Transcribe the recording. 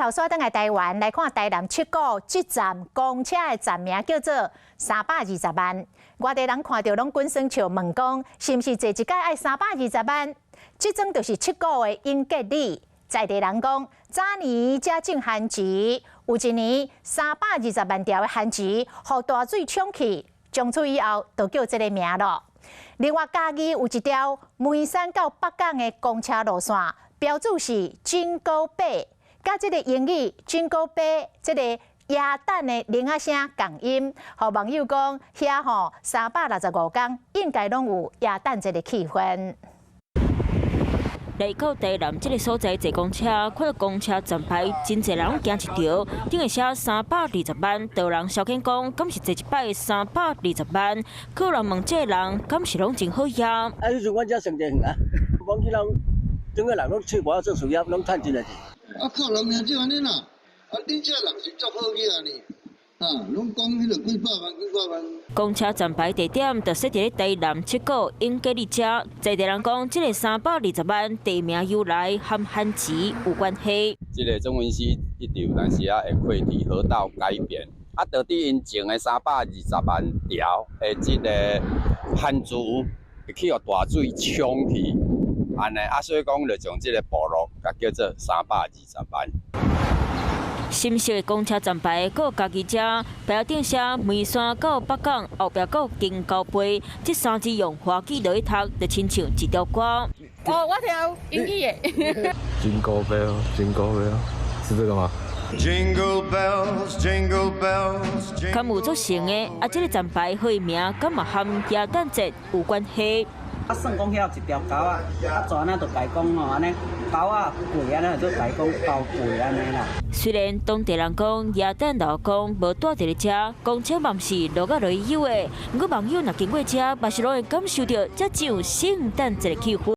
頭煞轉來台灣來看台南七股這站公車的站名叫做三百二十萬。外地人看著攏滾耍笑問講，是毋是坐一擺愛三百二十萬？這陣就是七股的永結里。在地人講，早年遮種番薯，有一年三百二十萬條的番薯，予大水沖去，從此以後就叫這个名囉。另外，嘉義有一條梅山到北港的公車路線，標註是金高八，佮這个英語 Jingle Bell 這个耶誕的鈴仔聲仝音，予網友講，遐吼365工應該攏有耶誕節的氣氛。來到台南這个所在坐公車，看到公車站牌，真濟人攏驚一趒，頂下寫三百二十萬，就有人消遣講，敢是坐一擺三百二十萬？閣有人問這个人，敢是攏真好額？啊，彼陣阮遮算一遠啊，講起人，整個人攏揣無做事業，攏趁真濟錢。啊，靠人名就按呢啦，啊，恁這人是足好額呢，啊，攏講彼个幾百萬、幾百萬。公車站牌地點就設佇咧台南七股永結里遮，在地人講，這个三百二十萬地名由來和番薯有關係。這个中文系一直有當時仔會潰堤河道改變，啊，到底𪜶種的三百二十萬條的這个番薯會去予大水沖去，按呢啊，所以講就將這个部落共叫做三百二十萬。新設的公車站牌，閣家己遮牌仔頂寫梅山到北港，後壁閣金高飛，這三字用華語落去讀，就親像一條歌。哦，我聽英語的。 Jingle bell, jingle bell，是這個嗎？ Jingle bells, jingle bells。敢有做成的，啊，這个站牌號名，敢嘛和耶誕節有關係？啊，算講遐有一條溝仔，啊，就按呢就改講吼，按呢溝仔過按呢就改講溝過按呢啦。雖然當地人講耶誕老公無蹛佇咧遮，公車嘛毋是落甲落去有的，毋過網友若經過遮，嘛是攏會感受著遮只有聖誕節的氣氛。